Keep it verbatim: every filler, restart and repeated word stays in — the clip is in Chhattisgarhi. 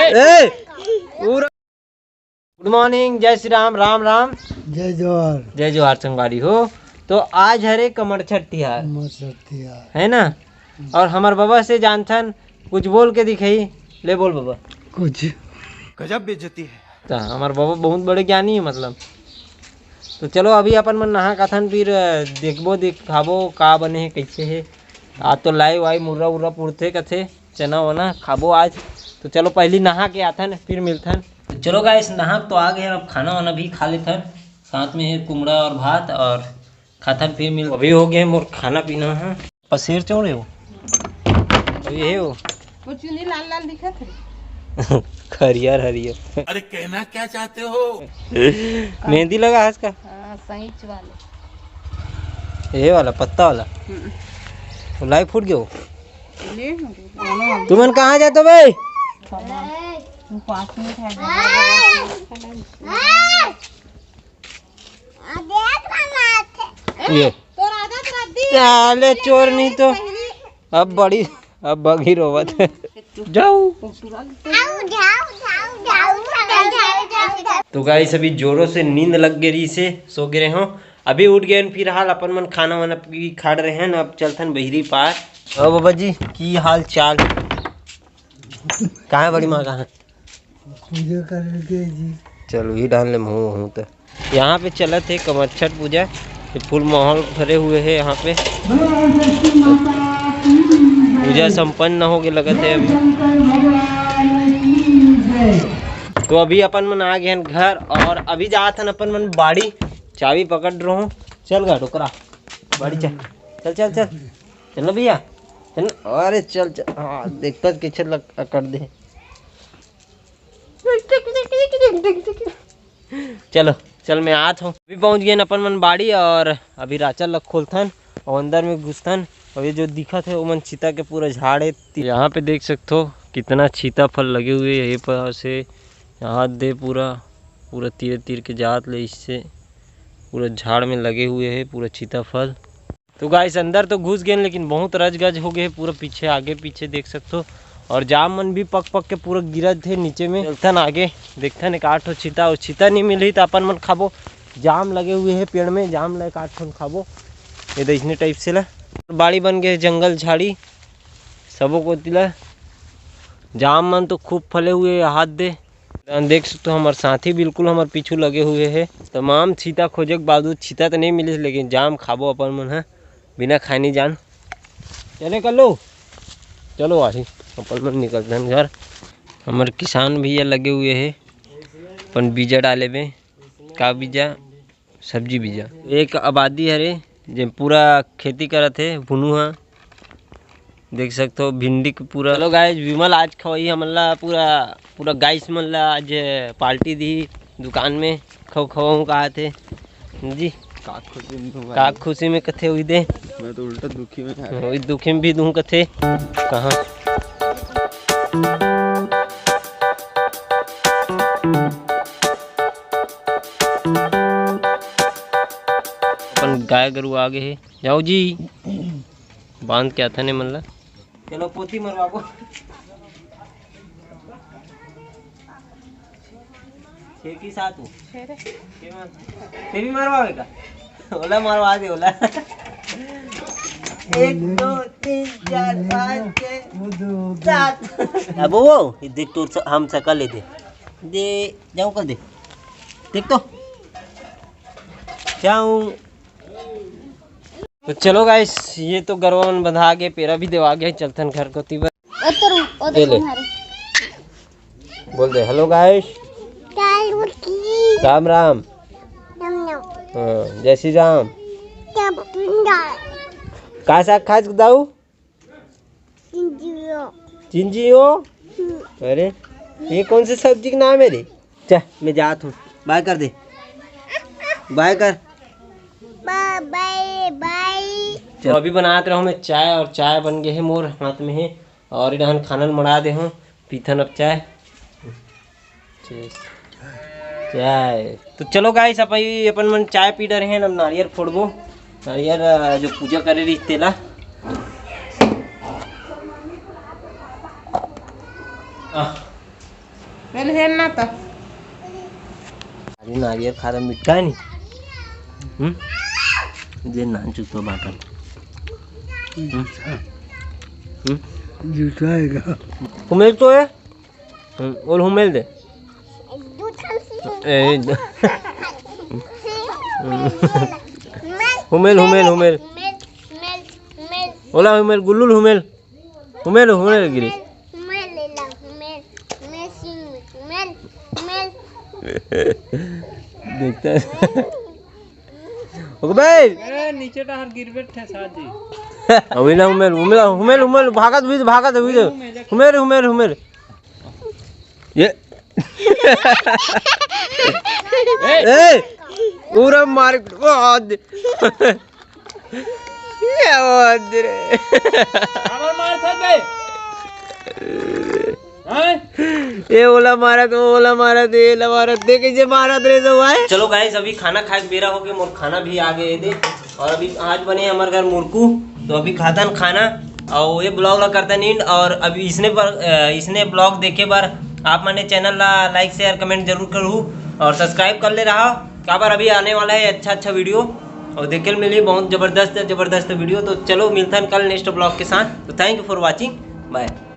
ए, पूरा गुड मॉर्निंग, जय श्री राम, राम राम। जय जोहार। जय जोहार संगवारी हो। तो आज हरे कमरछठ तिहार, कमरछठ तिहार। है ना? और हमर बाबा से जानथन, कुछ बोल के दिखाई। ले बोल बाबा। कुछ। गजब बेइज्जती है। तो हमर बाबा बहुत बड़े ज्ञानी है, मतलब। तो चलो, अभी अपन मन नहा खाथन, फिर देखबो, दिखाबो का बने है, कैसे है। आज तो लाई वाई मुर्रा उर्रा पुरथे कथे, चना वना खाबो आज। तो चलो, पहली नहा के आथन, फिर मिलथन। तो चलो गाइस, नहा तो आ गए, अब खाना वाना भी खा लेथन। साथ में है कुमड़ा और भात, और खाथन फिर मिल। अभी हो गए मोर खाना पीना है। पसेर चौड़े हो, ये हो। वो चुन्नी लाल लाल दिखत है। हरियर हरियर। अरे, कहना क्या चाहते हो? मेहंदी लगा हाथ का। हाँ, सही वाले। ये वाला पत्ता वाला। हम्म। वो लाई फूट गयो। ले होंगे, दोनों हम। तुमन कहाँ जाते हो भाई? खाना। वो पाँच मिनट है। ये। तोर आदत रद्दी। साले चोर नहीं तो। अब बड़ी, अब बगी रोवत है। जाओ। तो गाइस, अभी जोरों से नींद लग गई रही से, सो गए हो। अभी उठ गए फिर हाल अपन मन खाना वाना पी खाड़ रहे हैं ना, अब चलथन बहिरी पार। ओ बाबा जी, की हाल चाल? कहाँ है बड़ी माँ, कहाँ है? पूजा करके जी। चल, वही डाल ले, महूँ, महूँ तो। यहाँ पे चलत है कमरछठ पूजा, ये फुल माहौल भरे हुए है यहाँ पे। पूजा संपन्न हो गए लगत है अभी। तो अभी अपन मन आ गए हैं घर और अभी जात हन अपन मन बाड़ी। चाबी पकड़ रहो, चल गा डोकरा, बाड़ी चल, चल, चल, चल, चल ना भैया, चल ना। अरे चल, चल, हाँ, देखता कैसे लग, कर दे। चलो, चल, मैं आत हूँ। अभी पहुँच गए अपन मन बाड़ी और अभी राचल ला खोलथन और अंदर में घुसथन। और ये जो दिखत है, ओमन चीता के पूरा झाड़ है। यहाँ पे देख सकते हो कितना चीता फल लगे हुए है, यहीं पर से यहाँ दे पूरा, पूरा तीर तीर के जात ले, इससे पूरा झाड़ में लगे हुए है पूरा चीता फल। तो गाइस, अंदर तो घुस गए, लेकिन बहुत रजगज हो गए पूरा पीछे, आगे पीछे देख सकते हो। और जाम मन भी पक पक के पूरा गिरत है नीचे में। चलथन आगे, देखथन एक आठ ठो चीता, और चीता नहीं मिलही तो अपन मन खाबो। जाम लगे हुए है पेड़ में, जाम ला एक आठ ठो खाबो। ये देखने टाइप से ला बाड़ी बन गए, जंगल झाड़ी सबो कोती ला। जाम मन तो खूब फले हुए, हाथ दे। देख सकते हो, हमारे साथी बिल्कुल हमारे पीछू लगे हुए हैं। तमाम चीता खोजे के बावजूद चीता तो नहीं मिलिस, लेकिन जाम खाबो अपन मन है, बिना खाए नहीं जान। चले कर लो, चलो आही, अपन मन निकलते हैं घर। हमारे किसान भैया लगे हुए हैं अपन बीजा डाले में। का बीजा? सब्जी बीजा। एक आबादी हरे जे पूरा खेती करत हे, भुनू हा। देख सकते हो भिंडी के पूरा। हेलो गाइस, विमल आज खवाई हमन ला पूरा, पूरा गाइस मन ला आज पार्टी दी दुकान में। खव खवाऊँ कहा थे जी। का खुशी में दूंगा? का खुशी में कथे हुई दे? मैं तो उल्टा दुखी में था। वही दुखी में भी दूँ कथे। कहाँ? अपन गाय गरु आगे हे, जाओ जी, बांध के आथन ए मन ला। चलो पोती मरवाबो। छे की सात हो? छे रे। छे में, छे भी मरवावे का? ओला मरवा दे, ओला। एक, दो, तीन, चार, पाँच, छः, सात। अब वो, ये देख तो स-, हम सकल ले दे। दे, जाऊँ कर दे। देख तो। जाऊँ। तो चलो गाइस, ये तो गरवा मन बंधा गए, पेरा भी देवा गया, चलथन घर कोती बर। ओ तो रु-, ओ ये ले। देखो हमारे। बोल दे, हेलो गाइस। राम राम। राम राम। हाँ, जय श्री राम। का साग खास दाऊ? चिंजियो। चिंजियो? हम्म। अरे, ये कौन सी सब्जी का नाम है रे? चल, मैं जात हूँ, बाय कर दे, बाय कर। बाय, बाय, बाय। चलो, अभी बनात रहो मैं चाय, और चाय बन गए है, मोर हाथ में है, और इधर खाना मड़ा दे हूँ, पीथन अब चाय। Cheers। चाय। तो चलो गाइस, अपन, अपन मन चाय पी डरे हैं, अब नारियल फोड़बो, नारियल, अ, जो पूजा करे रही तेला। आह। पहले हेलना तो। अरे नारियल खा रहा, मिठा है नहीं? हम्म? जे नान चुप तो बाटन। हम्म? हम्म? जूठा है का? हुमेल तो है? हम्म, बोल हुमेल दे। ए, द- हुमेल, हुमेल, हुमेल। ओला हुमेल, गुल्लुल हुमेल। हुमेल, हुमेल गिरी। हुमेल ले ला, हुमेल, हुमेल सिंह, हुमेल, हुमेल। देखता है। ओके भाई। ए, नीचे डहर गिरबे ठेसा जी। अभी ना हुमेल, हुमेल, हुमेल, हुमेल, भागत हुई, भागत हुई। हुमेल, हुमेल, हुमेल। ये। ए, पूरा मार, ओ, दे। ये, ओ, दे रे। अरे मार था बे। हैं? ये ओला मारा तो, ओला मारा दे, एला मारा दे, कैसे मारा दे तो भाई? चलो गाइस, अभी खाना खाए के बेरा हो गए, मोर खाना भी आ गए दे। और अभी आज बने हमारे घर मुरकू, तो अभी खातन खाना। और ये ब्लॉग ला करता नींद। और अभी इसने पर अ, इसने ब्लॉग देखे बर आप माने चैनल ला लाइक शेयर कमेंट जरूर करू और सब्सक्राइब कर ले रहा। काबर अभी आने वाला है अच्छा अच्छा वीडियो और देखे मिली बहुत जबरदस्त जबरदस्त वीडियो। तो चलो मिलथन कल नेक्स्ट ब्लॉग के साथ। तो thank you for watching, bye।